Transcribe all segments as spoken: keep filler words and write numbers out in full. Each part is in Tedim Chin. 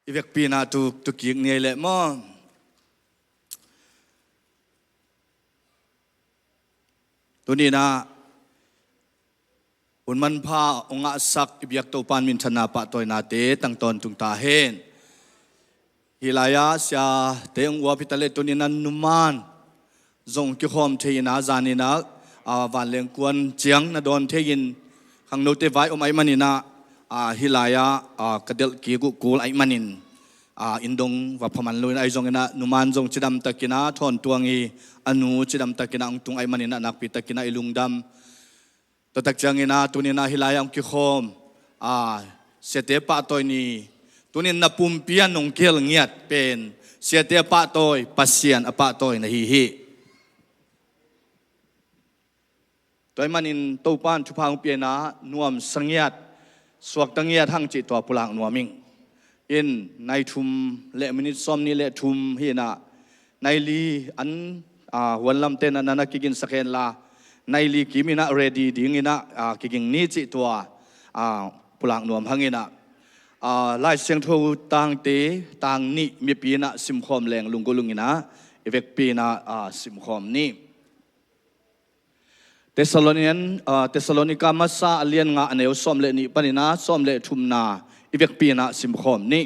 I vekpi-in ah tu, tu kik ni ei leh maw. Tuni-in ah hun manpha hong ngahsak i biak Topa'n minthanna pahtawinate tang tawntung ta hen. Hih lai-ah siate hong uap hi ta leh tuni-in ah numan zong kikhawm thei-in ah, zan-in ah, aa, vanleng kuan ciang na dawn thei-in, khangnote vai om ahih manin ah, aa, hih lai-ah, aa, ka delh kik uh kul ahih manin, aa, inn dong va pha man lo-in, ahi zongin ah numan zong cidamtakin ah thawntung hi, a nu cidamtakin ah hong tung ahih manin ah nakpitakin ah i lungdam. Tua tak ciangin ah tuni-in ah hih lai-ah hong kikhawm, aa, siate pahtawi ni, tuni-in na pumpi ah nong kihel ngiat pen siate a pahtawi, Pasian a pahtawi na hi hi. Tua ahih manin Topa'n thupha hong pia-in ah nuamsa ngiat, suakta ngiat hang cih tua pulak nuam ing. In nai thum le minit sawmnih le thum hi-in ah, nai li an, aa, huanlamte na, na, na kiginsak hen la, nai li kim-in ah ready dingin ah, aa, kiging ni cih tua, aa, pulak nuam hangin ah, aa, Lai Siangtho tangte, tang nih mipi-in ah simkhawm leng lunggulh ung in ah, i vekpi-in ah, aa, simkhawm ni. Thessalonian, aa, Thessalonika masa a lian nga a neu sawm le nih panin ah sawm le thumna i vekpi-in ah simkhawm ni.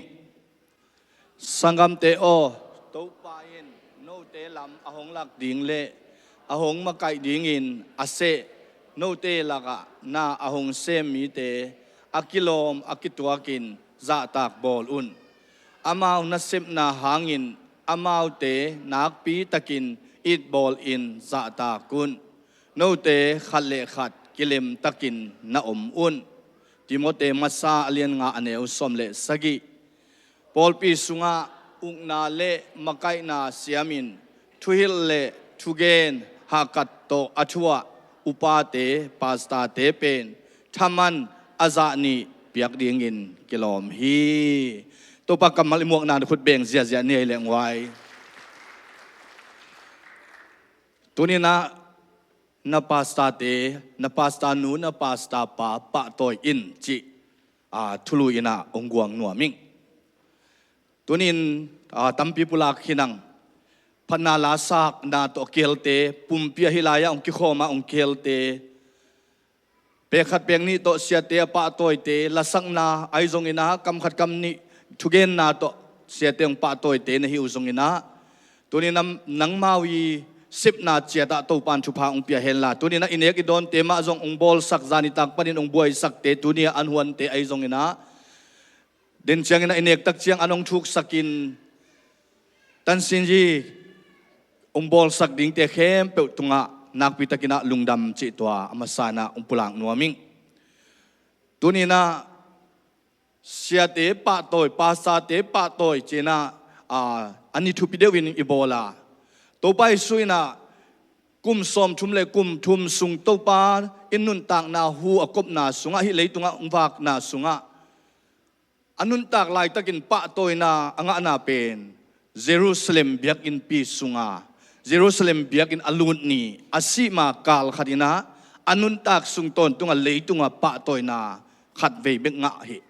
Sanggamte aw, Topa in note lam a hong lak ding le a hong makaih dingin a seh, note lakah na a hong sem mite a kilawm a kituakin zahtak bawl un. Amau nasepna hangin amaute nakpitakin itbawlin zahtak un. Note khat le khat kilemtakin na om un. Timote masa a lian nga a neu sawm le sagih. Pawlpi sungah ukna le makaihna siamin, thuhilh le thugen hahkat tawh a thuah upate, pastorte pen thaman a zah nih piak dingin kilawm hi. Topa kammal i muakna khut beng ziahziah ni ei leh nguai. Tuni-in ah na pastorte, na pastor nu, na pastor pa pahtawi in cih, aa, thulu-in ah hong guang nuam ing. Tuni-in, aa, tampi pulak hi-in ah phatna lasakna tawh a kihelte, pumpi ah hih lai-ah hong kikhawm ah hong kihelte, pek khat pek nih tawh siate a pahtawite, lasakna ahi zongin ah kam khat kam nih thugenna tawh siate hong pahtawite na hi uh zongin ah, tuni-in ah nangmau i sepna ciat ah Topa'n thupha hong pia hen la, tuni-in ah i nek i dawnte mah zong hong bawlsak, zan nitak panin hong buaisakte, tuni-a an huante ahi zongin ah, den ciangin ah i nek tak ciang an hong thuksakin, tansin hi, hong bawlsak dingte khempeuh tungah nakpitakin ah lungdam cih tua a masa-in ah hong pulak nuam ing. Tuni-in ah siate pahtawi, pastorte pahtawi ci-in ah, aa, a ni thupi deuhin i bawl a, Topa Jesuh in ah kum sawmthum le kum thum sung Topa in nuntakna hu a kopna sungah, hih leitungah hong vakna sungah, a nuntak laitakin pahtawina a ngahna pen Jerusalem biakinnpi sunga, Jerusalem biakinn a lut ni, a sih ma kal khat in ah, a nuntak sung tawntung a leitunga pahtawina khatvei bek ngah hi.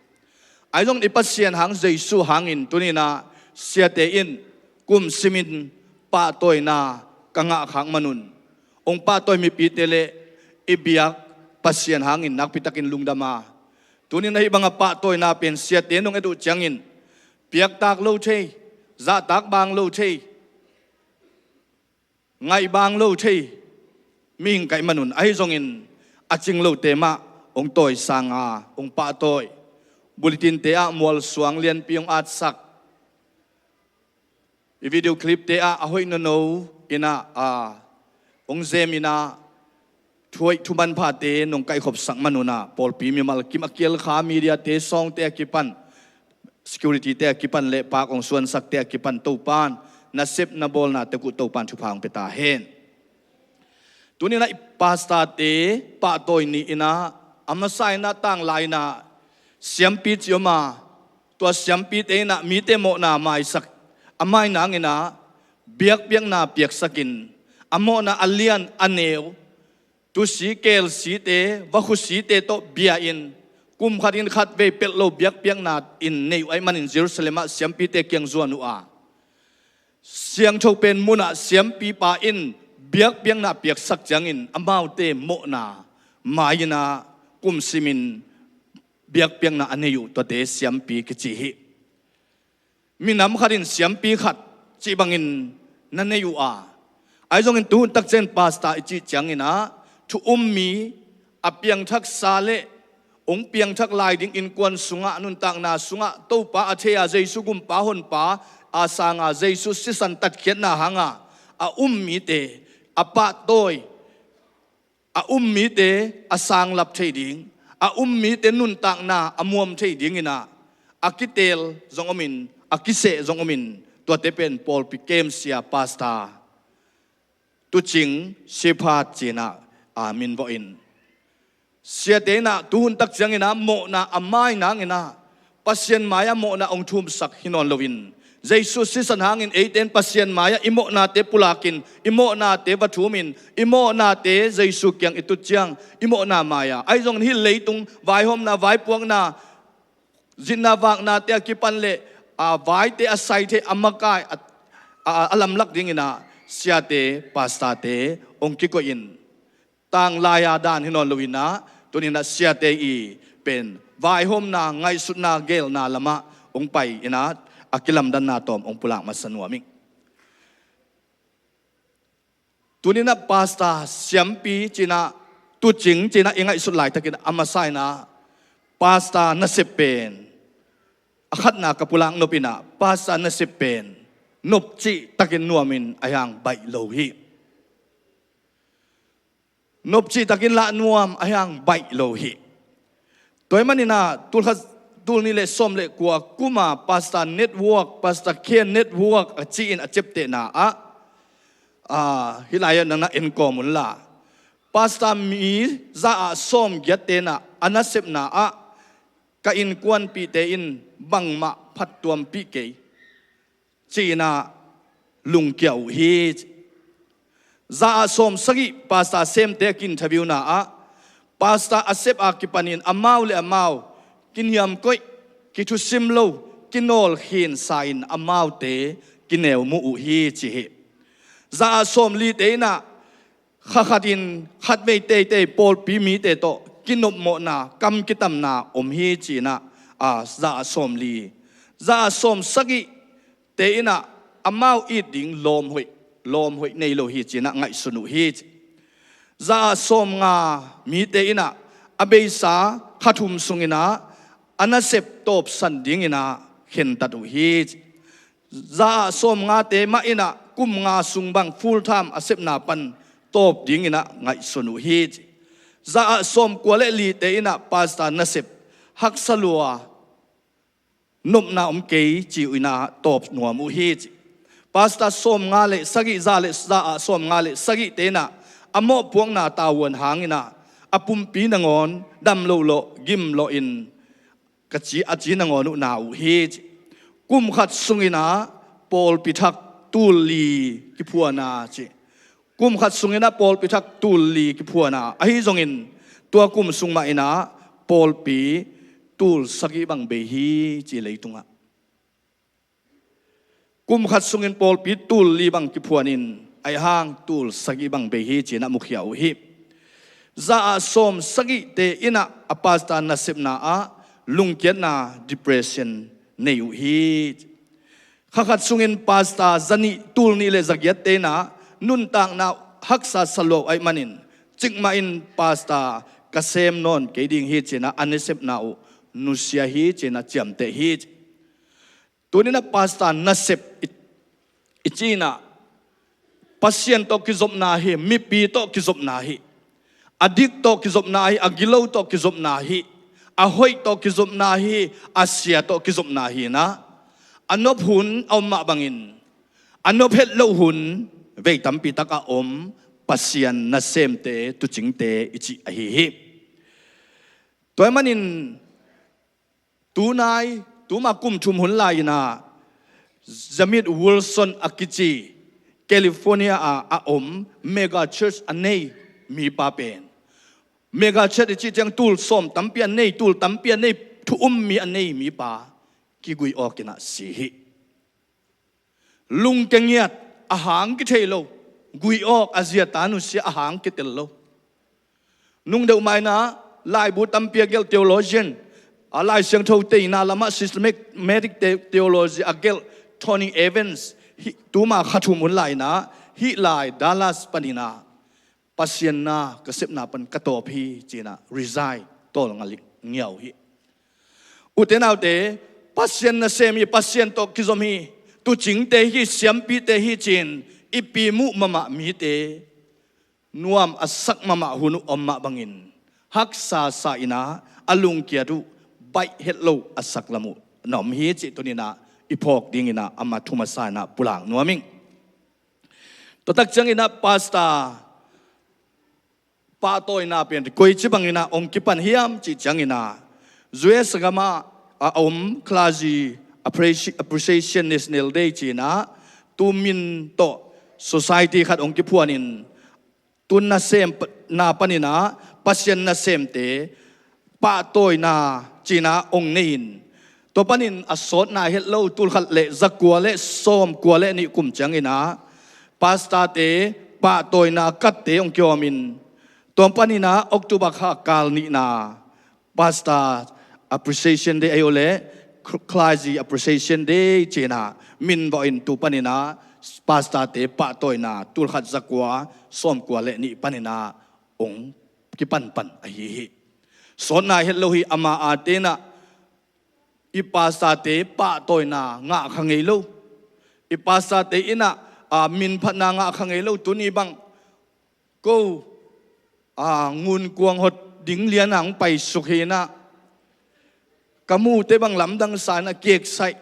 Ahi zongin i Pasian hang, Jesuh hangin tuni-in ah siate in kum simin pahtawina ka ngah khak manun, hong pahtawi mipite le i biak Pasian hangin nakpitakin lungdam a, tuni-in ah hih banga pahtawina pen siate nong et uh ciangin piaktak lo thei, zahtak bang lo thei, ngaih bang lo thei mihing ka hih manun, ahi zongin a cing lote mah hong tawisang a, hong pahtawi, bulletin-te ah mualsuang lianpi hong atsak, i video clip-te ah a hoih nono in ah, aa, hong zem in ah, thu hoih thu manphate nong kaihkhopsak manun ah, pawlpi mimal kim a kial kha, media-te, sawngte a kipan, security-te a kipan le paak hong suansakte a kipan Topa'n nasep na bawlna tek uh Topa'n thupha hong pia ta hen. Tuni-in ah i pastorte pahtawi ni-in ah, a masa-in ah tanglai-in ah siampi ci om a, tua siampite in ah mite mawhna maisak, a mai nangin ah biakpiakna piaksakin, a mawhna a lian a neu, tusi kelsite, vakhusite tawh bia-in, kum khat in khat vei pelh lo biakpiakna in nei uh ahih manin Jerusalem ah siampite kiang zuan uh a, siangtho pen munah siampipa in biakpiakna piaksak ciangin amaute mawhna mai-in ah kumsimin biakpiakna a nei uh tuate siampi kici hi. Minam khat in siampi khat cih bangin na nei uh a, ahi zongin tuhun takciang pastor i cih ciangin ah thu um mi a piangthaksa le hong piangthak lai ding innkuan sungah, nuntakna sungah Topa a thei a, Jesu gumpa honpa a sang a, Jesu sisan tatkhiatna hanga a um mite, a pahtawi a um mite a sanglap thei ding, a um mite nuntakna a muam thei dingin ah a kiteel zong omin, a kiseh zong omin, tuate pen pawlpi kemsia, pastor, tucing, shepherd ci-in ah a min vawh in, siate in ah tuhun takciangin ah mawhna a mai nangin ah Pasian mai-ah mawhna hong thumsak hi nawn loin, Jesu sisan hangin eite in Pasian mai-ah i mawhnate pulakin, i mawhnate va thumin, i mawhnate Jesu kiang i tut ciang i mawhna mai-ah, ahi zongin hih leitung vaihawmna, vaipuakna, zitna vaknate a kipan le a vaite a sai thei, a makai a, a, a lamlak dingin ah siate, pastorte hong kikoih in, tanglai-a dan hi nawn loin ah, tuni-in ah siate i pen vaihawmna, ngaihsutna, geelna lamah hong pai-in ah a kilamdanna tawm hong pulak masa nuam ing. Tuni-in ah pastor siampi ci-in ah, tucing ci-in ah i ngaihsut laitakin a masa-in ah pastor nasep pen, a khatna ka pulak nop in ah pastor nasep pen nopcih takin nuamin a hiang baih lo hi. Nopcih takin lah nuam a hiang baih lo hi. Tua ahih manin ah tulkhat, tulnih le sawm le kua kuma Pastor Network, Pastor Care Network a ci-in a ciaptehna ah, ah, hih lai-ah nang na enkawm unla, pastor mi za ah sawmgiatte in ah a nasepna ah ka innkuanpihte in bangmah phattuampih kei ci-in ah lungkia uh hi. Za ah sawmsagih pastor semte a ki-interviewna ah, pastor a sep a kipanin amau le amau kiniamkoih, kithusim lo, kinawlkhinsa-in amaute kineu mu uh hi ci hi. Za ah sawmlite in ah kha khatin khatvei teitei pawlpi mite tawh kinopmawhna, kam kitamna om hi ci-in ah, a, za ah sawmli. Za ah sawmsagihte in ah amau it ding lawmhoih, lawmhoih nei lo hi ci-in ah ngaihsun uh hi ci. Za ah sawmnga mite in ah a beisa kha thum sungin ah a nasep tawpsan dingin ah khentat uh hi ci. Za ah sawmngate mah in ah kum nga sung bang full time a sepna pan tawp dingin ah ngaihsun uh hi ci. Za ah sawmkua le lite in ah pastor nasep haksa lua, nopna om kei ci uh in ah tawp nuam uh hi ci. Pastor sawmnga le sagih, za le za ah sawmnga le sagihte in ah a mawhpuakna tavuan hangin ah a pumpi nangawn dam loh lawh, gim lawhin ka ci, a ci nangawn uh na uh hi ci. Kum khat sungin ah pawlpi thak tul li kiphuan a ci. Kum khat sungin ah pawlpi thak tul li kiphuan a, ahi zongin tua kum sung mah in ah pawlpi tul sagih bang bei hi ci leitungah. Kum khat sungin pawlpi tul li bang kiphuanin, ahi hang tul sagih bang bei hi ci-in ah mukhia uh hi. Za ah sawmsagihte in ah a pastor nasepna ah lungkiatna, depression nei uh hi. Kha khat sungin pastor zanih, tul nih le zagiatte in ah nuntakna haksa sa lo ahih manin, cikmah in pastor ka sem nawn kei ding hi ci-in ah a nasepna uh nusia hi ci-in ah ciamteh hi. Tuni-in ah pastor nasep i, i cih in ah Pasian tawh kizopna hi, mipi tawh kizopna hi, a dik tawh kizopna hi, a gilo tawh kizopna hi, a hoih tawh kizopna hi, a sia tawh kizopna hi in ah, a nop hun a om mah bangin, a nop het loh hun vei tampi tak a om Pasian nasemte, tucingte i cih ahi hi. Tua ahih manin, tunai, tuma kum thum hun lai-in ah Zamit Wilson a kici California ah a om mega church a nei mipa pen Mega church i cih ciang tul sawm tampi a nei, tul tampi a nei, thu um mi a nei mipa kigui awk in ah si hi. Lungkia ngiat, a hang kithei lo, gui awk, a zia ta nusia, a hang kitel lo. Nung deuh mah in ah laibu tampi a gelh theologian, a Lai Siangtho teina lamah systematic the-, theology a gelh Tony Evans, hih tuma kha thum hun lai in ah, hih lai Dallas panin ah Pasian na ka sepna pan ka tawp hi ci-in ah resign tawlnga ngiau hi. Ute naute, Pasian nasem hi, Pasian tawh kizom hi, tuucingte hi, siampite hi ci-in i pi muh mahmah mite nuam a sak mahmah hun uh om mah bangin, haksa sa in ah a lungkiat uh baih het lo a sak lam uh na om hi cih tuni-in ah i phawk dingin ah ama thu masa in ah pulak nuam ing. Tua tak ciangin ah pastor pahtawina pen koici bangin ah hong kipan hiam cih ciangin ah, U S gamah a om Clergy Appreci-, Appreciation National Day ci-in ah, tu min tawh society khat hong kiphuanin, tu nasem p-, na panin ah Pasian nasemte pahtawina ci-in ah hong nei in, tua panin a sawt nai het lo, tul khat le za kua le sawm kua le nih kum ciangin ah pastorte pahtawina katte hong kihawmin, tua panin ah October kha kal nihna Pastor Appreciation Day ahi uh leh Clergy Appreciation Day ci-in ah min vawh in, tu panin ah pastorte pahtawina tul khat za kua sawm kua le nih panin ah hong kipanpan ahi hi. Sawt nai het lo hi, ama a te in ah i pastorte pahtawina ngah kha ngei lo, i pastorte in ah, a, minphatna ngah kha ngei lo. Tuni bang ko, a, ngun kuang hot ding lian ah hong paisuk hi in ah, ka mute bang lamdang sa in ah keksaih,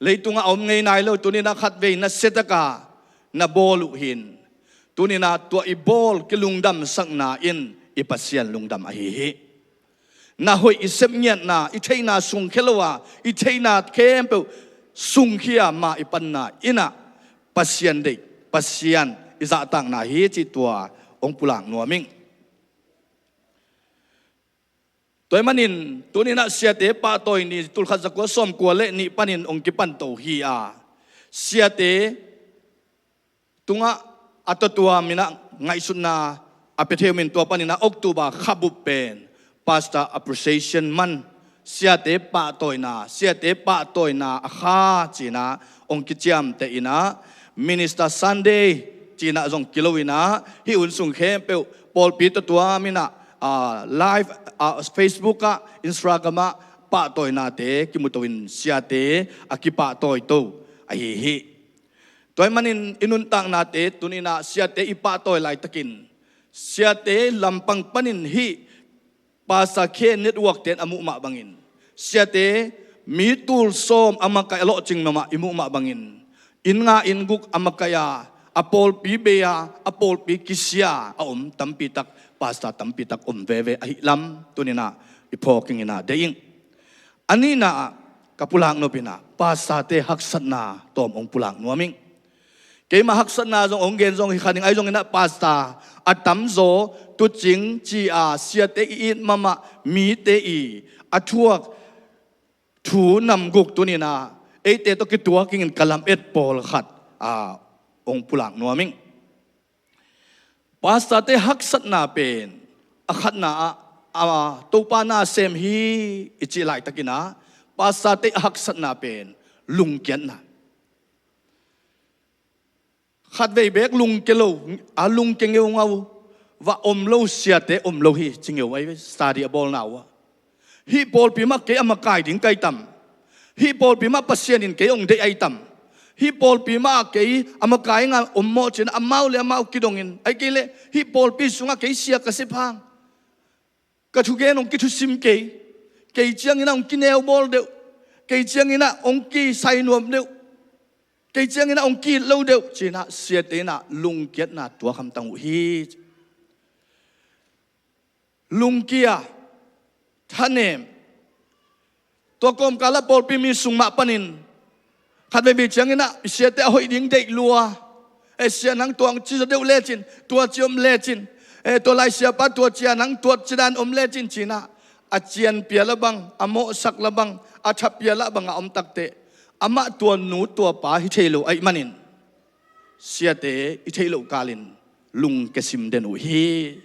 leitungah a om ngei nai lo, tuni-in ah khatvei nasia taka na bawl uh hi in, tuni-in ah tua i bawl kilungdamsakna in i Pasian lungdam ahi hi. Na hoih i sep ngiatna, i theihna sungkhia lo a, i theihna khempeuh sungkhia ma i panna in ah Pasian deih, Pasian i zahtakna hi cih tua hong pulak nuam ing. Tua ahih manin tuni-in ah siate pahtawi ni, tul khat za kua sawm kua le nih panin hong kipan to hi a, siate tungah a tuamtuam in ah ngaihsutna a pia thei uh hi in, tua panin ah October kha bup pen Pastor Appreciation Month, siate pahtawina, siate pahtawina a kha ci-in ah hong kiciamteh in ah, Minister Sunday ci-in ah zong kilo in ah, hih hun sung khempeuh pawlpi tuamtuam in ah, ah, live, ah, Facebook ah, Instagram ah pahtawinate kimu to in siate a kipahtawi to ahi hi. Tua ahih manin i nuntaknate tuni-in ah siate i pahtawi laitakin, siate lampang panin hih Pastor K Network-te in a muh mah bangin, siate mi tul sawm a makaih a lawhcing mahmah i muh mah bangin, inn nga inn guk a makaih a, a pawlpi bei a, a pawlpi kisia a om tampi tak, pastor tampi tak om veve ahih lam tuni-in ah i phawk ing in ah deih ing. A nihna ah ka pulak nop in ah pastorte haksatna tawm hong pulak nuam ing. Keima haksatna zong hong gen zong hi kha ning, ahi zongin ah pastor a tamzaw tuucing ci a, siate i it mahmah mite i a thuak thu nam guk tuni-in ah eite tawh kituak ing in ka lamet pawlkhat, a, hong pulak nuam ing. Pastorte haksatna pen a khatna ah, a, Topa nasem hi i cih laitakin ah, pastorte a haksatna pen lungkiatna. Khatvei beek lungkia lo, a lungkia ngeungau va om lo siate om lo hi, ci ngeu ahi ve, study a bawlna uh ah. Hih pawlpi mah kei a makai ding ka hi tam? Hih pawlpi mah Pasian in kei hong deih ahi tam? Hih pawlpi mah kei a makai nga om mawh ci-in amau le amau kidongin, ahih kei leh hih pawlpi sungah kei sia ka si phang, ka thugen hong kithusim kei, kei ciangin ah hong kineu bawl deuh, kei ciangin ah hong kisai nuam deuh, kei ciangin ah hong ki-it lo deuh ci-in ah siate in ah lungkiatna tuak hamtang uh hi. Lungkia, thanem. Tua kawmkal ah pawlpi mi sung mah panin khat veivei ciangin ah i siate a hoih ding deih lua. E sia, nang tua hong ci zaw deuh lecin, tua ci om lecin, Eh, tua lai siapa tua cia nang tuat cidan om le cin cinah, a cianpia la bang, a mawhsak la bang, a thapia la bang a om takteh, amah tua nu tua pa hi thei lo ahih manin, siate i theih loh kalin lungkia sim den uh hi,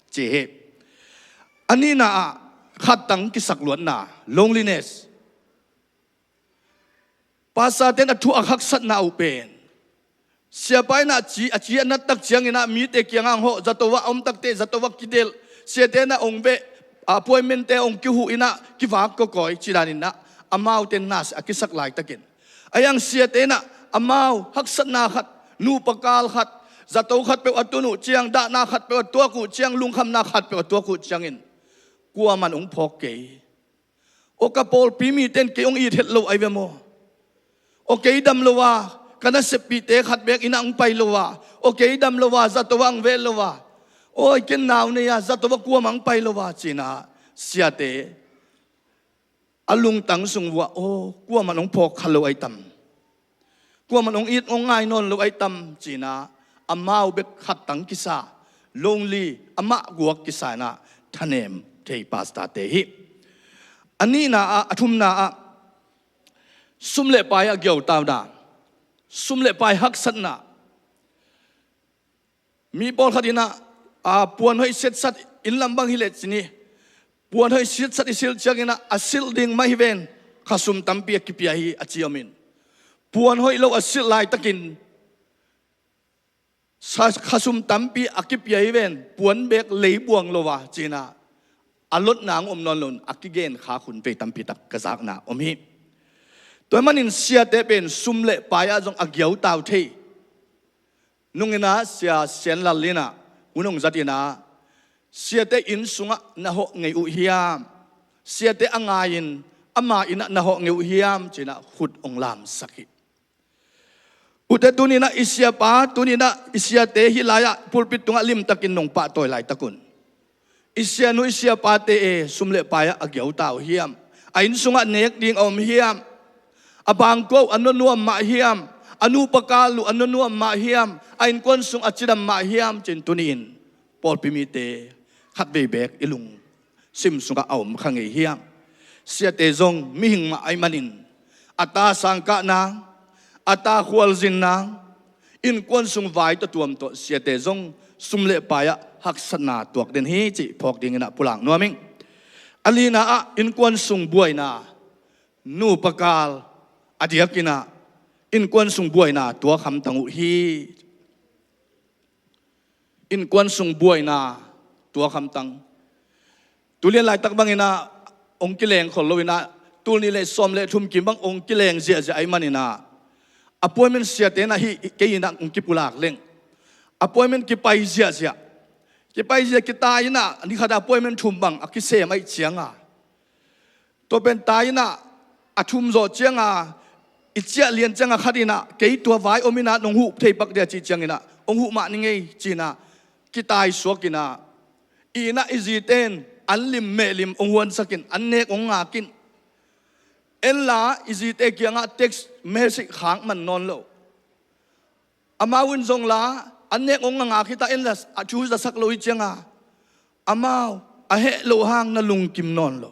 ci hi. A nihna ah khattang kisakluatna, loneliness. Pastor ten a thu a haksatna uh pen, siapa in ah ci, a ci a nat tak ciangin ah mite kiangah hong hawh, zato ah a om takteh zato ah kidelh, siate in ah hong veh, appointment te hong kihuh in ah kivak kawkawi ci danin ah, amaute na a kisak laitakin, a hiang siate in ah amau haksatna khat, nupa kal khat, zato khat peuh a tun uh ciang, dahna khat peuh a tuak uh ciang, lungkhamna khat peuh a tuak uh ciangin, kuaman hong phawk kei. Aw, ka pawlpi mite in kei hong it het lo ahi ve maw? Aw, kei dam lo a, ka naseppihte khat beek inn ah hong pai lo a, aw, kei dam lo a, zato ah hong veh lo a, aw, ken nau nei a, zato ah kuamah hong pai lo a, cinah siate a lungtang sung vuah, aw, kuaman hong phawk kha lo ahi tam? Kuaman hong it hong ngai nawn lo ahi tam? Cinah amau bek khattang kisa, lonely, amah guak kisa inah thanem thei pastor te hi. A nihna ah, a thumna ah, sum le pai a giautauna, sum le pai haksatna. Mi pawlkhat inah, a, puan hoih siatsat, inn lam bang hi leh cin hi, puan hoih siatsat i silh ciangin ah, a silh ding mah hi ven, khasum tampi a kipia hi a ci om in. Puan hoih lo a silh laitakin, sa, khasum tampi a kipia hi ven, puan beek lei buang lo a cinah, a lotna hong om nawn loin a kigen khak hun vei tampi tak ka zakna om hi. Tua ahih manin siate pen sum le pai ah zong a giautau thei. Nung inah Sia Sian Lal inah hun hong zat inah, siate inn sungah na hawh ngei uh hiam? Siate a ngai-in ama innah na hawh ngei uh hiam? Cinah khut hong lamsak hi. Ute, tuni inah i siapa, tuni inah i siate hih lai-ah pulpit tungah limtakin nong pahtawi laitak un. I sianu, i siapate e, sum le pai ah a giautau hiam? A inn sungah nek ding a om hiam? A bangkua uh a nuamnuam mah hiam? A nupa kal uh a nuamnuam mah hiam? A innkuan sung a cidam mah hiam? Cin tuni-in pawlpi mite khatvei beek i lungsim sungah a om kha ngei hiam? Siate zong mihing mah ahih manin, a ta sangkahna, a ta khualzinna, innkuan sung vai tawh tuam tawh siate zong sum le pai ah haksatna tuak den hi cih phawk dingin ah pulak nuam ing. A lina ah innkuan sung buaina, nupa kal a diakin ah innkuan sung buaina tuak hamtang uh hi. Innkuan sung buaina tuak hamtang. Tulian laitak bangin ah hong kileng khol lo inah, tul nih le sawm le thum kim bang hong kileng ziahziah ahih manin ah, appointment siate inah hih kei inah hong kipulak leng. Appointment kipai ziahziah. Kipai ziah, kitai inah ni khat ah appointment thum bang a kisem ahih cianga, tua pen tai inah a thum zawh cianga, i ciah lian cianga khat inah, kei tua vai om inah nong huh thei pak dia cih ciang inah, hong huh mah ning ei ci inah kitai suak inah, i inn ah i zite in an lim mehlim hong huansak in, an nek hong ngak in. En la i zite kiangah text message khak man nawn lo. Amau in zong la an nek hong ngak hi ta, en la a thu zasak lo hi cianga, amau a heh loh hang na lungkim nawn lo.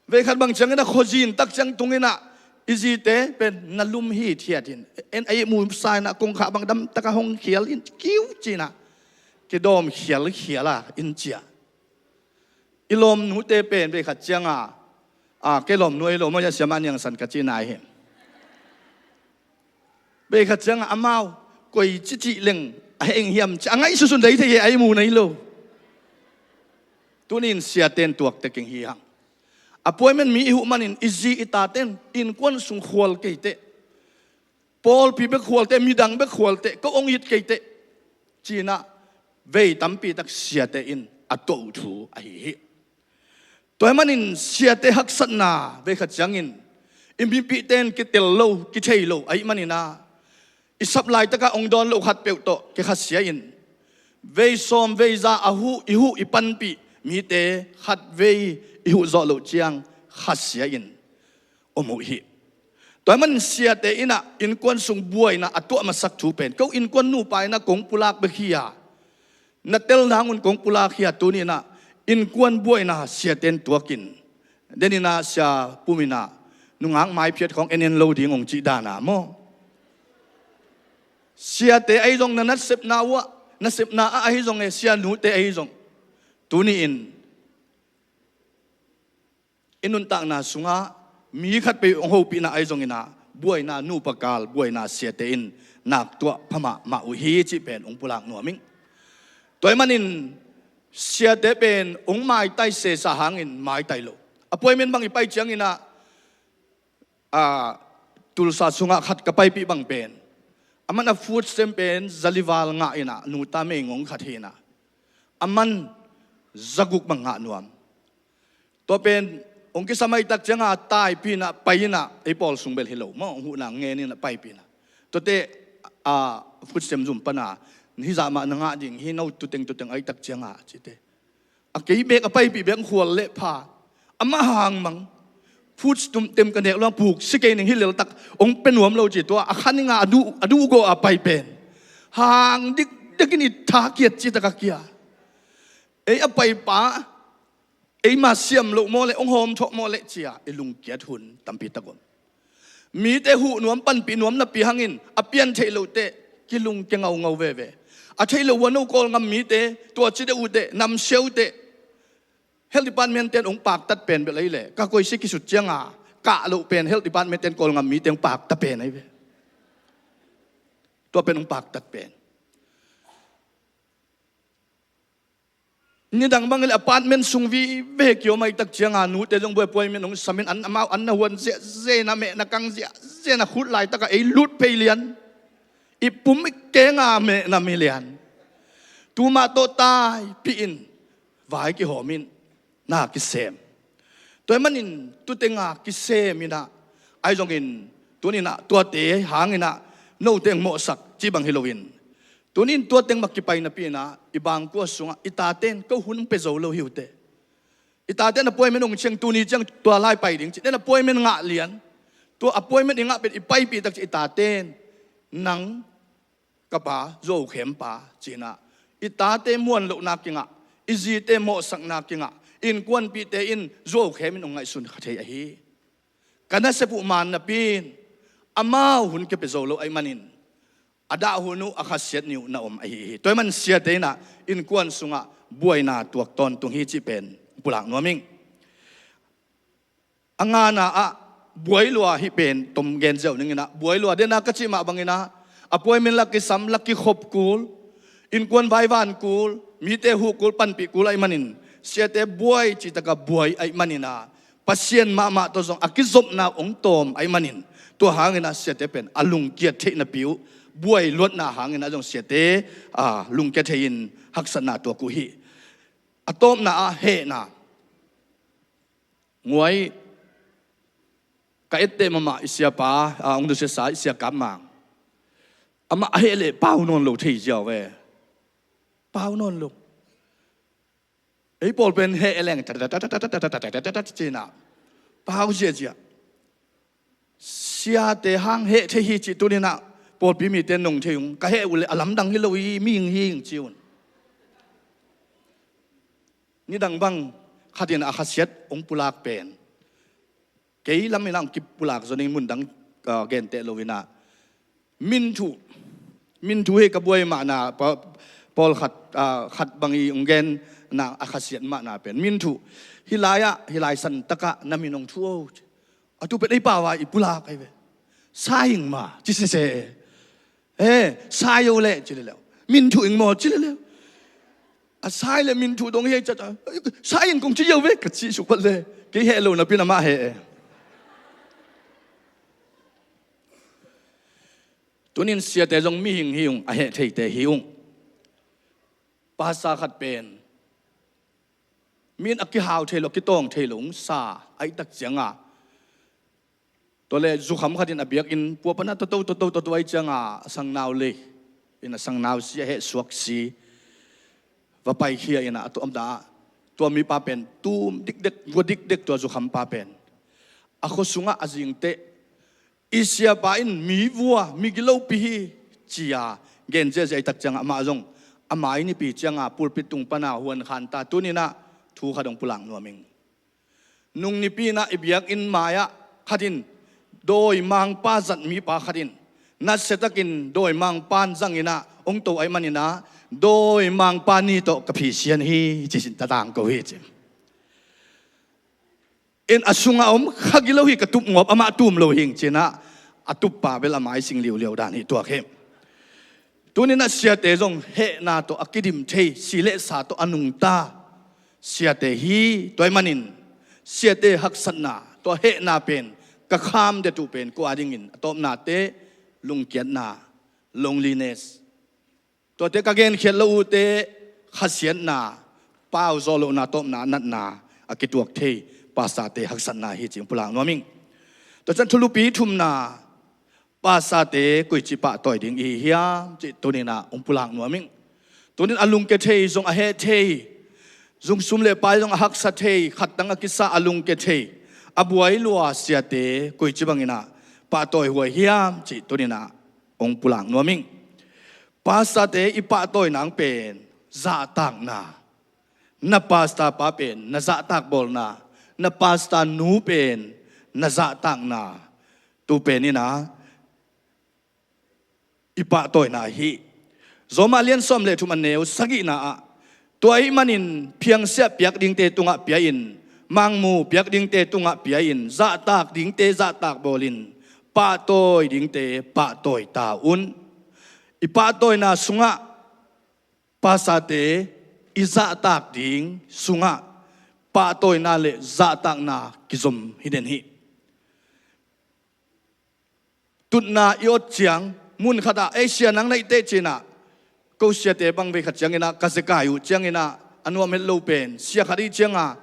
Veikhat bang ciangin ah khuazin tak ciang tung inah i zite pen na lum hithiat in, en a ihmu sa inah kongkhak bang damtak a hong khial in kiu ci inah kidawm khialkhial a in ciah. I lawmnute pen veikhat cianga, a, kei lawmnu ei lo maw, a siamah Niang San ka cihna hi. Veikhat cianga amau koi cicih leng a heh ing hiam ci a ngaihsutsun dai thei hi, a ihmu nei lo. Tuni-in siate in tuak tek ing hi hang. Appointment mi i huh manin i zi i tate in innkuan sung khual kei teh, pawlpi bek khual teh, midang bek khual teh, ko hong it kei teh ci inah vei tampi tak siate in a tuah uh thu ahi hi. Tua ahih manin siate haksatna veikhat ciangin i mipihte in kitel lo, kithei lo ahih manin ah, i sap laitakah hong dawn loh khatpeuh tawh kikhasia in, vei sawm vei za a huh, i huh i panpih mite khatvei i huh zawh loh ciang khasia in om uh hi. Tua ahih manin siate in ah innkuan sung buaina a tuah masak thu pen, ko innkuan nupa in ah kong pulak bek hi a, na tel nang un kong pulak hi a, tuni in ah innkuan buaina siate in tuak in. Den in ah sia pum in ah nungak maiphiat khawng en en lo ding hong cih dan a maw. Siate ahi zong na nasepna uh ah, nasepna ah ahi zong e, sianute ahi zong, tuni in i nuntakna sungah mi khat peuh hong hopihna ahi zongin ah buaina nupa kal, buaina siate in nak tuah pha mahmah uh hi cih pen hong pulak nuam ing. Tua ahih manin siate pen hong maitai sesa hangin maitai lo. Appointment bang i pai ciangin ah, a, Tulsa sungah khat ka paipih bang pen, aman a food stamp pen zalival ngah in ah, nuta meingong khat hi in ah, aman zaguk bang ngah nuam. Tua pen hong kisam ahih tak ciangah taipih in ah, pai in ah, ei pawl sung bel hi lo maw, hong huhna ngen in ah paipih in ah, tuate, a, food stamp zum pan a, hih zah mah na ngah ding hi, no tuteng tuteng ahih tak ciangah, cite. A kei bek, a paipih bek khual leh pha. Amah hang mang. Food stamp ka nek luang puk si kei ning hi lel tak, hong pia nuam lo ci tua, a khan i ngah a duh, a duh gawh a pai pen. Hang dikdik in i tha kiat ci tak a kia. Ei a paipa, eima siam loh maw leh, hong hawm thawh maw leh cia i lungkiat hun tampi tak om. Mite huh nuam, panpih nuam napi hangin a pian theih loh teh kilungkia ngaungau veve. A theih loh uh a no Kawlngam mite, tua ci deuh uh teh, namsia uh teh, health department ten hong paktat pen bel ahi leh, ka koisi kisut cianga kah loh pen health department ten Kawlngam mite hong pakta pen ahi ve. Tua pen hong paktat pen. Nidang bang le apartment sung vive kiom ahih tak cianga nute zong buai appointment hong samin, an amau an na huan ziahziah in ah, meh na kang ziahziah in ah, khut laitak ah ei lut phei lian. I pum i kenga meh na mi lian. Tuma tawh taipih in, vai kihawm in, na kisem. Tua ahih manin tutenga kisem in ah, ahi zongin tuni in ah tuate hangin ah note hong mawhsak ci bang hi loin, tuni in tua teng mah kipai napi in ah, i bangkua sungah i taten ko hun pia zo lo hi uh teh. I taten appointment hong ciang, tuni ciang tua lai pai ding ci, den appointment ngah lian. Tua appointment i ngah pen i paipih tak ciang i taten, nang ka pa, zuaukhem pa, ci in ah, i tate muan lohna kingah, i zite mawhsakna kingah, innkuanpihte in zuaukhem in hong ngaihsun kha thei ahi. Ka nasep uh man napi in, amau hun kia pia zo lo ahih manin, a dah hun uh, a khasiat ni uh na om ahi hi. Tua ahih manin siate in ah innkuan sungah buaina tuak tawntung hi cih pen pulak nuam ing. A ngana ah buai lua hih pen tom gen ziau ning in ah, buai lua, den a ka cih mah bangin ah, appointment la kisam, la kikhop kul, innkuan vaivan kul, mite huh kul, panpih kul ahih manin, siate buai cih tak a buai ahih manin ah, Pasian mahmah tawh zong a kizopna hong tawm ahih manin, tua hangin ah siate pen a lungkiat theih napi uh, buai luatna hangin ah zong siate, a, lungkia thei in haksatna tuak uh hi. A tawpna ah hehna. Nguai, ka etteh mahmah i siapa, a, hong nusiasa i Sia Kap Mang. Amah a heh leh pau nawn lo thei ziau ve. Pau nawn lo. Ei pawl pen heh leng, ci in ah, pau ziazia. Siate hang heh thei hi cih tuni in ah pawlpi mite nong thei ung. Ka heh uh leh a lamdang hi lo hi, mihing hi ing ci un. Nidang bang khat in a khasiat hong pulak pen, kei lam in ah hong kipulak zaw ning, mundang, ah, genteh lo in ah, Min Thu, Min Thu hi ka buai mahna, pa-, pawlkhat, ah, khat bang i hong genna a khasiat mahna pen, Min Thu, hih lai-ah, hih lai santak ah na min hong thu o. A tu pen ei pau a i pulak ahi ve. Sa ing ma, ci sese. Eh, sa ing o leh, ci leleu. Min Thu ing maw, ci leleu. A sa ing leh Min Thu dong hi ei ciat a, sa ing kong ci ing o ve, ka cih suk phat leh, kei heh lo napi in amah heh e. Tuni in siate zong mihing hi ung, a heh theite hi ung. Pastor khat pen, mi in a kihau thei lo, a kitawng thei lo hong sa ahih tak cianga, tua leh zukham khat in a biakinn pua pan a toto, toto, toto ahih cianga, a sangnau lei in a sangnau si, a heh suak si va paikhia in ah, a tuamna ah, tua mipa pen tum dikdek, gua dikdek, tua zukhampa pen. A khua sungah a zingteh I siapa in mi vua, mi gilopi hi, ci-a gen ziahziah i tak ciangah amah zong a mai nipi ciangah pulpit tung pana huan khan ta. Tuninah thu khat hong pulak nuam ing. Nung nipi inah i biakinn mai-ah khat in dawimangpa zat mipa khat in nasiatakin dawimangpa in zanginah hong to ahih maninah dawimangpa ni tawh ka phisian hi, ci-in tatang ko hi, ci. In a sungah om kha gilo hi, ka tupngawp amah tum lo hing, cinah a tuppa bel a mai sing liuliau dan hi tuak hi. Tuninah siate zong hehna tawh a kidim thei, si le sa tawh a nungta siate hi. Tua ahih manin siate haksatna, tua hehna pen ka kham det uh pen kua dingin a tawpnate lungkiatna, loneliness, tuate ka genkhiat lo uhte khasiatna, pau zawh lohna, tawpna, natna a kituak thei pastorte haksatna hi, ci-in pulak nuam ing. Tua ciang thulupi thumna, pastorte koici pahtawi ding i hi hiam, cih tuninah hong pulak nuam ing. Tunin a lungke thei, zong a heh thei, zung sum le pai zong a haksa thei, khattang a kisa a lungke thei, a buai lua siate koici banginah pahtawi huai hiam, cih tuninah hong pulak nuam ing. Pastorte i pahtawi nang pen zahtakna, na pastor pa pen na zahtak bawlna, na pastor nu pen na zahtakna, tu pen inah i pahtawina hi. Roma lian sawm le thum a neu sagihna ah, tua ahih manin phiangsiah piak dingte tungah pia-in, mangmu piak dingte tungah pia-in, zahtak dingte zahtak bawlin, pahtawi dingte pahtawi ta un. I pahtawina sungah, pastorte i zahtak ding sungah pahtawina le zahtakna kizom hi den hi. Tutna i ot ciang, mun khatah, "Ei sia, nang na hih teh," cinah ko siate bang vei khat cianginah ka zekai uh cianginah a nuam het lo pen sia khat i hih cianga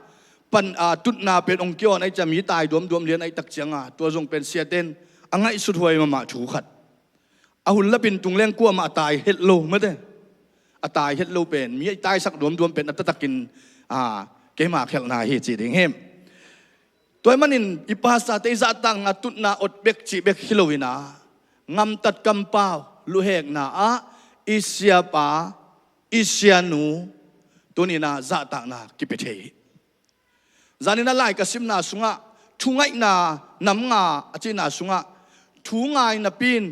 pan, a, tutna pen hong kiawn ahih ciang mi tai duamduam lian ahih tak cianga tua zong pen siate in a ngaihsut huai mahmah thu khat. A hun lapin tung leng kuamah a tai het lo mate. A tai het lo pen mi a i taisak duamduam pen a taktakin, a, keima khelhna hi, ci ding hi. Tua ahih manin i pastorte i zahtakna tutna ot bek cih bek hi loinah, ngamtat kampau luhekna ah i siapa, i sianu tuninah zahtakna kipia thei hi. Zaninah lai ka simna sungah thungaihna nam nga a cihna sungah thu ngai napi in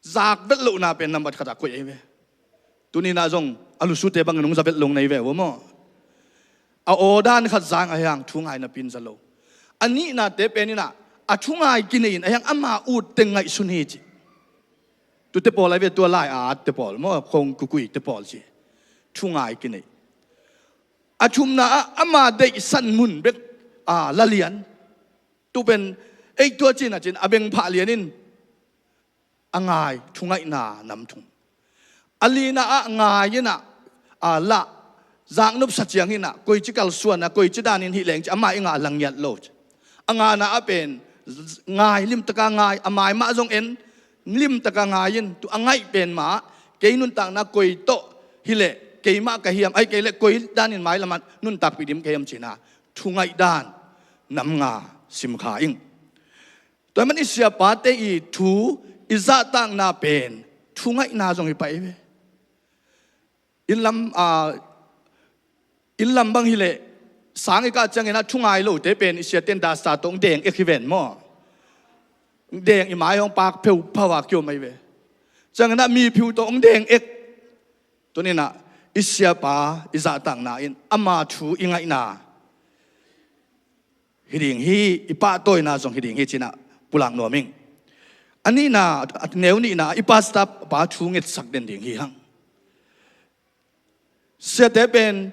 zak vet lohna pen nambat khatah koih ahi ve. Tuninah zong a lusute bangin hong za vet lo na hi ve uh maw. A aw dan khat zang ahi hang thu ngai napi in za lo. A nihnate pen inah a thu ngai kinei in ahi hang ama ut teng ngaihsun hi, ci. Tute pawl ahi ve, tua lai a atte pawl maw, khong kukui te pawl ci. Thu ngai kinei. A thumna ah ama deihsan mun bek, a, la lian. Tu pen ei tua cinah cin a beng phah lian in a ngai, thungaihna nam thum. A lina ah ngai inah, a, lah, zaknop sa ciang inah koici kalsuanna, koici danin hih leng ci, amah i ngah la ngiat lo ci. A ngana ah pen ngai, limtaka ngai, a mai mah zong en, limtaka ngai in, tu a ngaih pen mah kei nuntakna koi tawh hileh keimah ka hiam, ahih kei leh koi danin mailamah nuntakpih dim ka hiam cinah thungaih dan nam nga simkha ing. Tua ahih man i siapate i thu i zahtakna pen thungaihna zong hi pah hi ve. Inn lam, a, inn lam bang hileh sang i kah cianginah thu ngai lote pen i siate in dasta tawh hong deng ek hi ven maw. Hong deng, i mai hong pak pheuphau a kiom ahi ve. Cianginah mi phiu tawh hong deng ek. Tuninah i siapa i zahtakna in ama thu i ngaihna hi ding hi, i pahtawina zong hi ding hi cinah pulak nuam ing. A nihna, a neu nihna, i pastor pa thu ngetsak den ding hi hang. Siate pen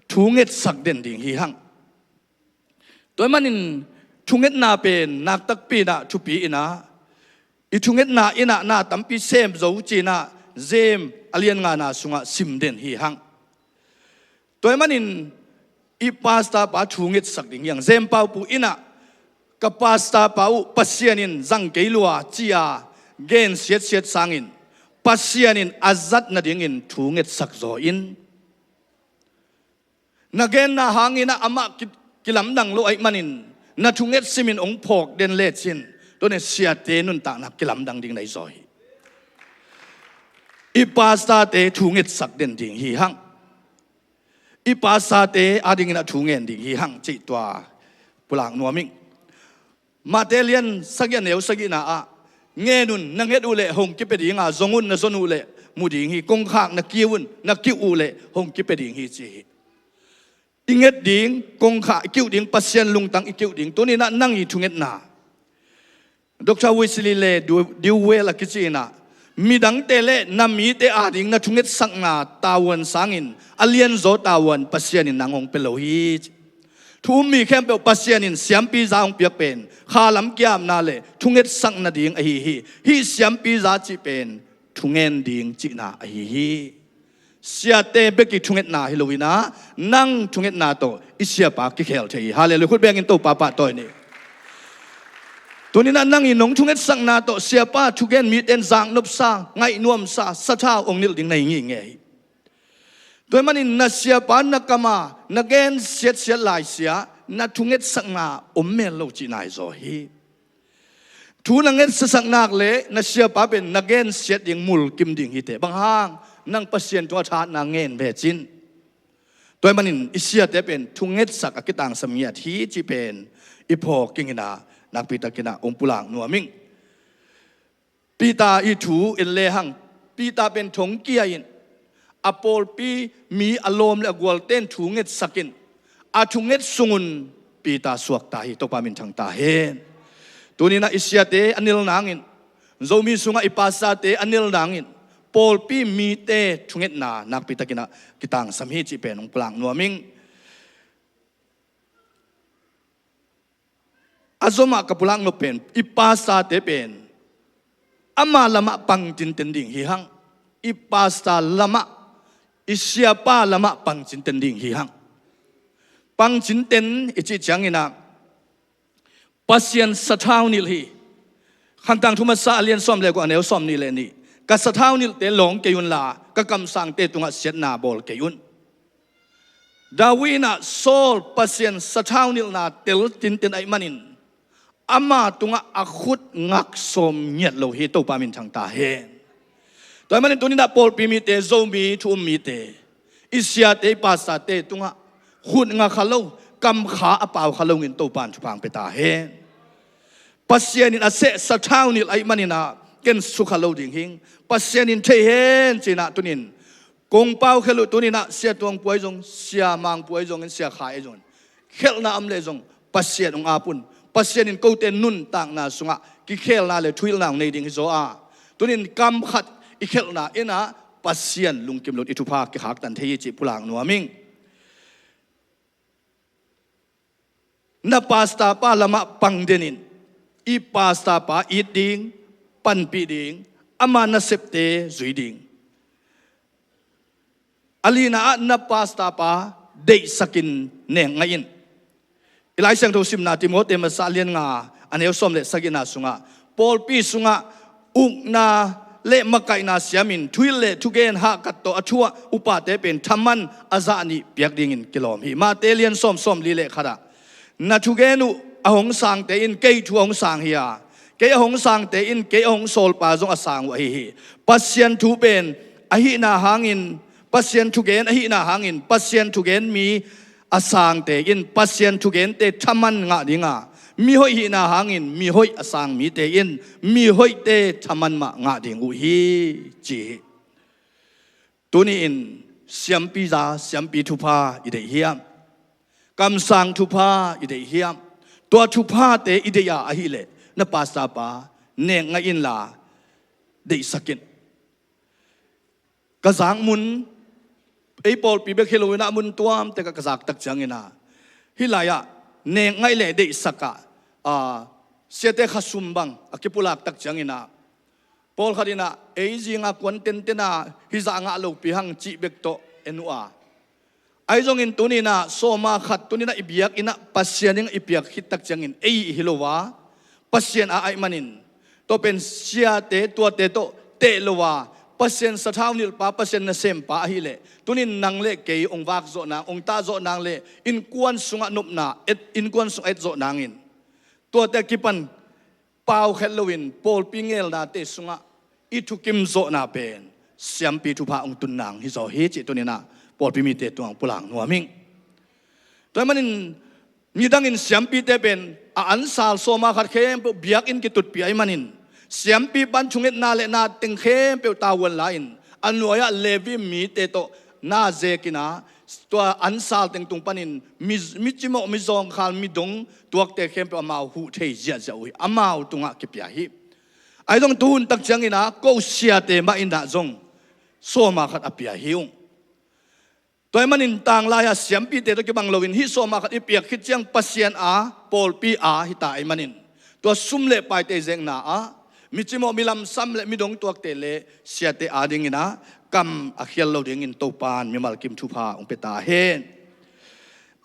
thu ngetsak den ding hi hang. Tua ahih manin thungetna pen naktakpi inah thupi inah, i thungetna inah na tampi sem zo cinah Jem a lian ngana sungah sim den hi hang. Tua ahih manin i pastor pa thu ngetsak ding hi hang. Jem Paupu inah ka pastor pa uh Pasian in zang kei lua ci-a gen siatsiat sangin Pasian in a zat nadingin thu ngetsak zaw in. Na genna hangin ah amah ki, kilamdang lo ahih manin Na thunget simin hong phawk den lecin, tunin siate nuntakna kilamdang ding na hi zaw hi. I pastorte thungetsak den ding hi hang. I pastorte adingin a thu ngen ding hi hang cih tua pulak nuam ing. Mate lian sagih a neu sagihna ah, ngen un, na nget uh leh hong kipia dinga, zong un, na zon uh leh mu ding hi, kongkhak na kiu un, na kiuh uh leh hong kipia ding hi ci hi. I nget ding kongkhak i kiuh ding, Pasian lungtang i kiuh ding. Tuninah nang i thungetna, Doctor Wesley le Du-, Dewell a kici inah, midangte le na mite ading na thungetsakna tavuan sangin a lianzaw tavuan Pasian in nang hong pia lo hi. Thu um mi khempeuh Pasian in siampiza hong piak pen khalam kiamna le thungetsak nading ahi hi. Hih siampiza cih pen thungen ding cihna ahi hi. Siate bek i thungetna hi lo inah, nang thungetna tawh i siapa kikhel thei hi. Halleluiah. Khut bengin Topa pahtawi ni. Tuninah nang i nong thungetsakna tawh siapa thugen mite in zaknopsa, ngaihnuamsa, sathau hong nilh ding na hi ngingei hi. Tua ahih manin na siapa na kama na gen siatsiat laisia, na thungetsakna om mel lo cihna hi zaw hi. Thu na ngetsasak nak le na siapa pen na gensiat ding mulkim ding hi teh. Bang hang? Nang Pasian tungah thahatna ngen ve cin. Tua ahih manin i siate pen thungetsak a kitangsam ngiat hi cih pen i phawk kinginah nakpitakinah hong pulak nuam ing. Peter i thu en lehang, Peter pen thongkia in a pawlpi mi a lawm le a gualte in thu ngetsak in, a thunget sungun Peter suakta hi. Topa minthang ta hen. Tuninah i siate a nil nangin, Zomi sungah i pastorte a nil nangin, pawlpi mite thungetna nakpitakinah kitangsam hi cih pen hong pulak nuam ing. A zomah ka pulak nop pen, i pastorte pen ama lamah pang tinten ding hi hang. I pastor lamah, i siapa lamah pang tinten ding hi hang. Pang tinten i cih cianginah Pasian sathau nilh hi. Khantang thu masa a lian sawm le kua a neu sawm nih le nih. Ka sathau nilhte lawng kei unla, ka kamsangte tungah siatna bawl kei un. David inah Saul Pasian sathau nilhna tel tinten ahih manin ama tungah a khut ngak sawm ngiat lo hi. Topa minthang ta hen. Tua ahih manin tuninah pawlpi mite, Zomi thu um mite, i siate, i pastorte tungah khut ngak kha lo, kamkha a pau kha lo in Topa in thupha hong pia ta hen. Pasian in a seh sathau nilh ahih maninah ken sukha lo ding hing. Pasian in thei hen cinah tunin kong pau khelh uh. Tuninah Sia Tuang Puai zong, Sia Mang Puai zongin, Sia Khai zongin, khelhna om leh zong Pasian hong ap un. Pasian in kote nuntakna sungah kikhelna le thuhilhna hong nei ding hi zaw a, tunin kam khat i khelhna inah Pasian lungkim lo in i thupha kikhaktan thei hi cih pulak nuam ing. Na pastor pa lamah pang den in, i pastor pa it ding, panpih ding, ama nasepte zui ding. A lina ah na pastor pa deihsakin nek ngaih in. I Lai Siangtho simna Timote masa lian nga a neu sawm le sagihna sungah, pawlpi sungah ukna le makaihna siamin, thuhilh le thugen hahkat tawh a thuah upate pen thaman a zah nih piak dingin kilawm hi. Mate lian sawm, sawm li le khatah, na thugen uh a hong sangte in kei thu a hong sang hi a, kei a hong sangte in kei a hong sawlpa zong a sang uh ahi hi. Pasian thu pen ahihna hangin, Pasian thugen ahihna hangin, Pasian thugen mi a sangte in Pasian thugente thaman ngah dinga, mihoih hihna hangin mihoih a sang mite in mihoihte thaman mah ngah ding uh hi, ci hi. Tuni-in siampi za, siampi thupha i deih hiam? Kamsang thupha i deih hiam? Tua thuphate i deih a ahileh na pastor pa nek ngaih inla deihsak in. Ka zak mun, ei pawlpi bek hi lo inah mun tuamte ka, ka zak tak ciangin ah, hih lai-ah nek ngaih le deihsak ah, a, siate khasum bang a kipulak tak ciangin ah, pawlkhat inah ei zinga kuan tenten a hih zah ngah lopi hang cih bek tawh en uh a, ahi zongin tuni inah sawma khat tuni inah i biak inah Pasian in i piak khit tak ciangin ei i hi lo a, Pasian a ahih manin, tua pen siate tuate tawh teh lo a, Pasian sathau nilhpa, Pasian nasempa ahileh, tunin nang le kei hong vak zawh nang, hong tah zawh nang le innkuan sungah nopna et, innkuan sungah et zawh nangin, Tuate a kipan pau khet loin pawlpi ngelnate sungah i thukim zawhna pen siampi thupha hong tun nang hi zaw hi cih tuninah pawlpi mite tungah pulak nuam ing. Tua ahih manin midangin siampite pen a ansal sawma khat khempeuh biakinn kitutpih ahih manin siampi pan thungetna le na teng khempeuh tavuan la-in a nuai-ah Levi mite tawh na zekin ah tua ansal teng tung panin mi, mi cimawh, mi zawngkhal, mi dong tuakte khempeuh amau huh thei ziahziah uh hi. Amau tungah kipia hi. Ahi zong tuhun tak ciangin ah ko siate mah in ah zong sawma khat a pia hi ung. Tua ahih manin tanglai-ah siampite tawh kibang loin hih sawma khat i piak khit ciang Pasian a, pawlpi a hita ahih manin tua sum le paite zekna ah mi cimawh, mi lamsam le mi dong tuakte le siate adingin ah kam a khial lo dingin Topan mimal kim thupha hong pia ta hen.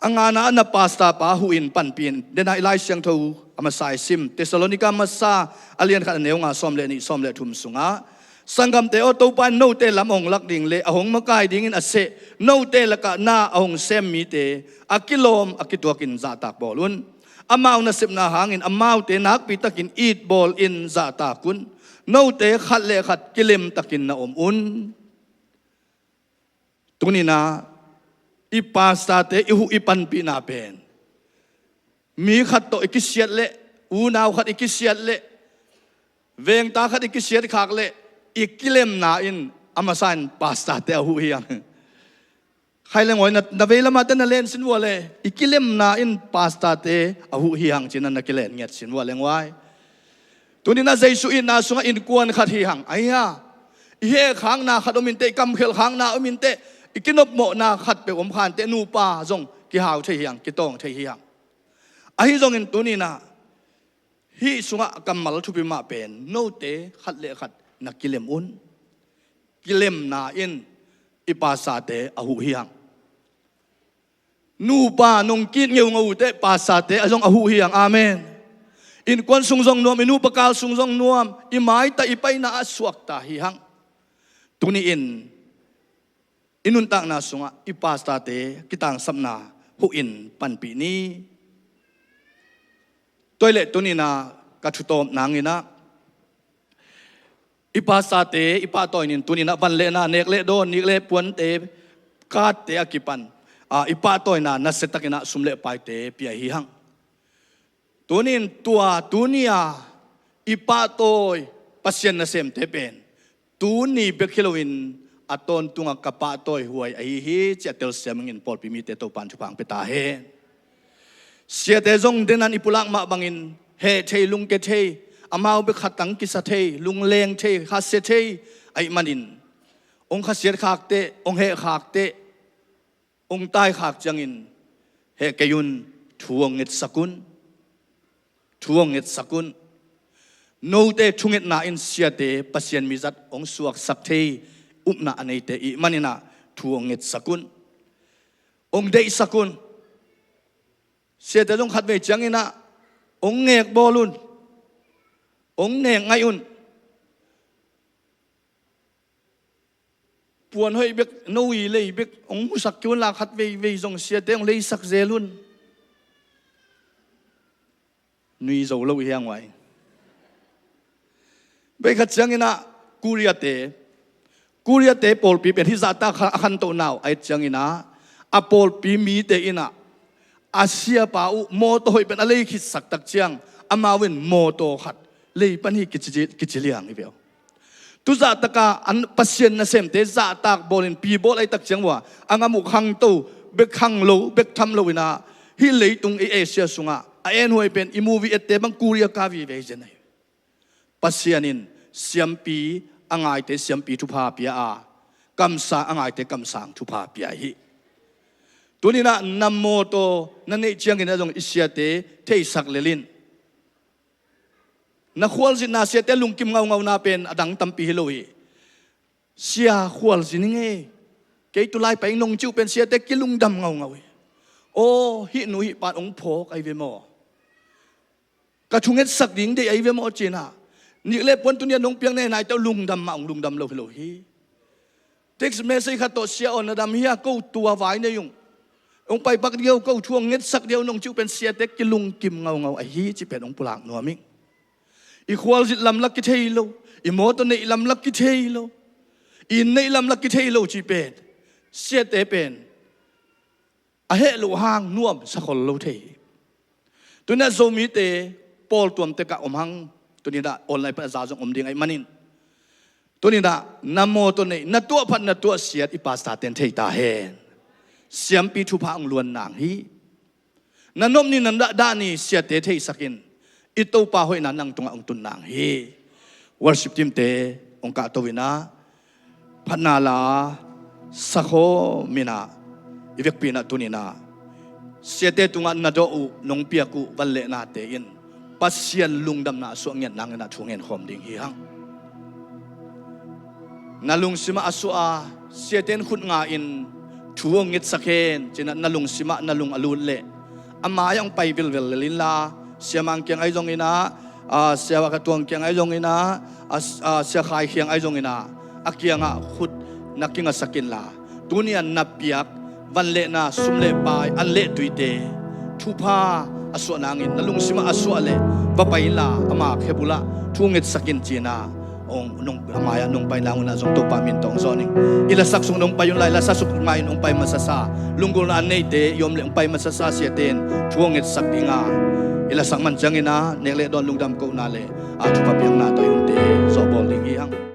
A ngana ah na pastor pa huhin panpih in, dena i Lai Siangtho a masa i sim, Thessalonika masa a lian khat a neu nga, sawm le nih, sawm le thum sungah, "Sanggamte aw, Topa in note lam a hong lak ding le a hong makai dingin a seh note lakah na a hong sem mite a kilawm a kituakin zahtak bawl un. Amau nasepna hangin amaute nakpitakin it bawlin zahtak un. Note khat le khat kilemtakin na om un." Tuninah i pastorte i huh i panpihna pen mi khat tawh i kisiat leh, unau khat i kisiat leh, vengta khat i kisiat khak leh i kilemna in a masa in pastorte a huh hi hang. Khai leng huai, na, na vei lamah te na len sin vua le, i kilemna in pastorte a huh hi hang cih na kilen ngiat sin vua leng huai. Tuninah Jesu itna sungah innkuan khat hi hang. Ahi a, i hehkhakna khat om inteh, i kamkhelh khakna om inteh, i kinopmawhna khat peuh om kha inteh, nupa zong kihau thei hi hang, kitawng thei hi hang. Ahi zongin tuninah hih sungah a kammal thupi mah pen note khat le khat na kilem un. Kilemna in i pastorte a huh hi hang. Nupa nong kit ngeungeu uh teh pastorte a zong a huh hi hang. Amen. Innkuan sung zong nuam, i nupa kal sung zong nuam, i maita i paina a suakta hi hang. Tuni-in i nuntakna sungah i pastorte kitangsapna huhin panpih ni. Tua ahih leh tuninah ka thutawp nanginah i pastorte i pahtawi nin, tuninah van le na, nek le dawn, nik le puante, card-te a kipan a, i pahtawina nasiatakinah sum le paite pia hi hang. Tunin tua tuni-a i pahtawi Pasian nasemte pen tuni bek hi loin a tawntunga ka pahtawi huai ahi hi, ci-a telsiam ingin pawlpi mite Topan thupha hong pia ta hen. Siate zong denan i pulak mah bangin heh thei, lungke thei, amau bek khatang kisa thei, lungleng thei, khasia thei ahih manin hong khasiat khak teh, hong heh khak teh, hong tai khak ciangin heh kei un, thu hong ngetsak un. Thu hong ngetsak un. Note thungetna in siate Pasian mizat hong suaksak thei upna a neite ahih maninah thu hong ngetsak un. Hong deihsak un. Siate zong khatvei cianginah hong nek bawl un. Hong nek ngaih un. Puan hoih bek, no i lei bek hong musak kei un la, khat veivei zong siate hong leisak zel un. Nui zo lo hi hang uai. Veikhat cianginah Korea-te, Korea-te pawlpi pen hih zahtak a khantohna uh a et cianginah a pawlpi mite inah a siapa uh mawtaw hoih pen a lei khitsak tak ciang amau in mawtaw khat lei pan hi kici, kici liang hi ve uh. Tu zahtaka an Pasian nasemte zahtak bawlin pi bawl ahih tak ciang uh a, a ngam uh khangto bek, khanglo bek tham loinah hih leitung i Asia sungah a enhuai pen i movie ette bang Korea ka vive zen ahi. Pasian in siampi a ngaite siampi thupha pia a, kamsang a ngaite kamsang thupha pia hi. Tuninah na mawtaw na neih ciangin a zong i siate theisak lel in. Na khualzinna, siate lungkim ngaungauna pen a dang tampi hi lo hi. Sia khualzin ing e. Kei tulai pai ing nong cih uh pen siate kilungdam ngaungau hi. Aw, hih nu hih pan hong phawk ahi ve maw? Ka thungetsak ding deih ahi ve maw cinah, nik le puan tuni-a nong piak nai nai teh lungdam mah hong lungdam lo hi lo hi. Text message khat tawh, "Sia aw, na dam hia, ko tua vai nei ung." Hong paipak dih o, ko thu hong ngetsak dih o nong cih uh pen siate kilungkim ngaungau ahi cih pen hong pulak nuam ing. I khualzin lamlak kithei lo, i mawtaw neih lamlak kithei lo, i inn neih lamlak kithei lo cih pen siate pen a heh loh hang nuam sa khol lo thei hi. Tuni-in ah Zomite pawl tuam tek ah om hang, tuni-in ah online pan a za zong om ding ahih manin, tuni-in ah na mawtaw neih, na tuahphat na tuahsiat i pastor-te'n thei ta hen. Siampi thupha hong luan nang hi. Na nop ni, na dahdah ni siate theisak in, i Topa hoihna nang tungah hong tun nang hi. Worship team-te hong kahto in ah, phatna la sakhawm in ah, i vekpi in ah tuni-in ah siate tungah na dawh uh, nong piak uh vanlehnate in Pasian lungdamna a suah ngiat nang in ah thu ngen khawm ding hi hang. Na lungsim ah a suah a, siate in khut nga in thu hong ngetsak hen ci-in ah na lungsim ah na lung a lut leh, a mai-ah hong pai vilvel lel inla, Sia Mang kiang ahi zongin ah, a, Sia Kha Tuang kiang ahi zongin ah, a, a, Sia Khai kiang ahi zongin ah, a kiangah khut na kingasak inla, tuni-a na piak vanlehna, sum le pai, an le tuite thupha a suah nangin na lungsim ah a suah leh va pai inla, ama khe bulah thu ngetsak in ci-in ah hong, nong, a mai-ah nong pai nang un ah zong Topa min tawh hong zawn ing. I lasak sung nong pai unla, i lasak sung mai-in hong pai masasa, lunggulhna a neite i om leh hong pai masasa siate in thu hong ngetsak ding a, i lasak man ciangin ah nek le dawn, lungdam kohna le, a, thupha piakna tawh i hunte zawh bawl ding hi hang.